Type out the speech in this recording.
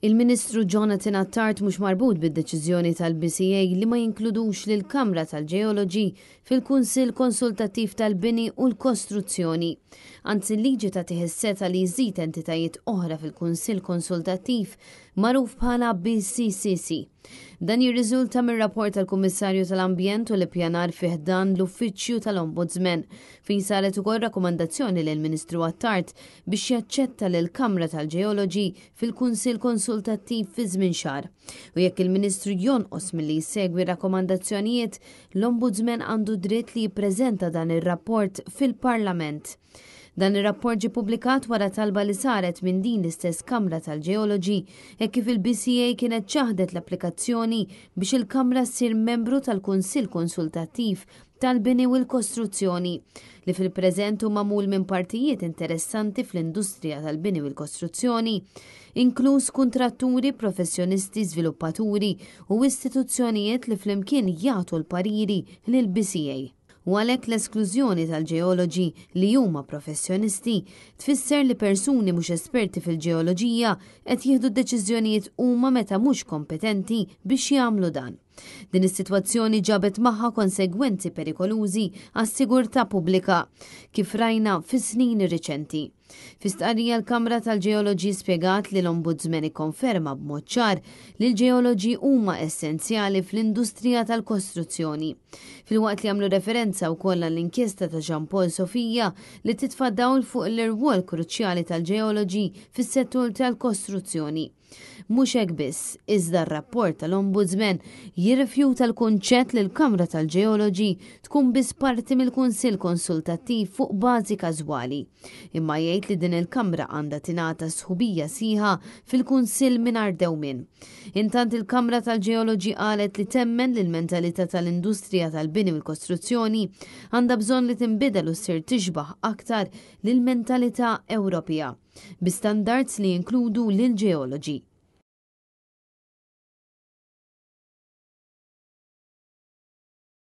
Il-Ministru Jonathan Attard mhux marbut bid-deċiżjoni tal-BCA li ma jinkludux lill-Kamra tal-Ġeoloġi fil-Kunsill Konsultattiv tal-Bini u l-Kostruzzjoni. Anzi l-liġi tagħtih is-setgħa li jżid entitajiet oħra fil-Kunsill Konsultattiv magħruf bħala BCCC. Dan jirriżulta mir-rapport tal-Kummissarju tal-Ambjent u l-Ippjanar fi ħdan l-Uffiċċju tal-Ombudsman, fejn saret ukoll rakkomandazzjoni lill-Ministru Attard biex jaċċetta lill-Kamra tal-Ġeoloġi fil-Kunsill Konsultattiv fi żmien xahar. U jekk il-Ministru jonqos milli jsegwi r-rakkomandazzjonijiet, l-Ombudsman għandu dritt li jippreżenta dan ir-rapport fil-Parlament. Dan ir-rapport ġie ppubblikat wara talba li saret minn din l-istess Kamra tal-Ġeoloġi hekk kif il-BCA kienet ċaħdet l-applikazzjoni biex il-Kamra ssir membru tal-Kunsill Konsultattiv tal-Bini u l-Kostruzzjoni li fil-preżent hu magħmul minn partijiet interessanti fl-industrija tal-bini u l-kostruzzjoni, inkluż kuntratturi, professjonisti, żviluppaturi u istituzzjonijiet li flimkien jagħtu l-pariri lill-BCA. U għalhekk l-esklużjoni tal-ġeoloġi li huma professjonisti tfisser li persuni mhux esperti fil-ġeoloġija qed jieħdu d-deċiżjonijiet huma meta mhux kompetenti biex jagħmlu dan. Din is-sitwazzjoni ġabet magħha konsegwenzi perikolużi għas-sigurtà pubblika, kif rajna fis-snin riċenti. Fi stqarrija l-Kamra tal-Ġeoloġi spjegat li l-Ombudsman ikkonferma b'mod ċar li l-ġeoloġi huma essenzjali fl-industrija tal-kostruzzjoni. Filwaqt li għamlu referenza wkoll għall-inkjesta ta' Jean Paul Sofia li titfa' dawl fuq l-irwol kruċjali tal-ġeoloġi fis-settur tal-kostruzzjoni. Mhux hekk biss, iżda r-rapport tal-Ombudsman jirrifjuta l-kunċett li l-Kamra tal-Ġeoloġi tkun biss parti mill-Kunsill Konsultattiv fuq bażi każwali, imma jgħid li din il-Kamra għandha tingħata sħubija sħiħa fil-Kunsill mingħajr dewmien. Intant il-Kamra tal-Ġeoloġi qalet li temmen li l-mentalità tal-industrija tal-bini u l-kostruzzjoni għandha bżonn li tinbidel u ssir tixbah aktar lill-mentalità Ewropea. bi standards li jinkludu lill-ġeoloġi.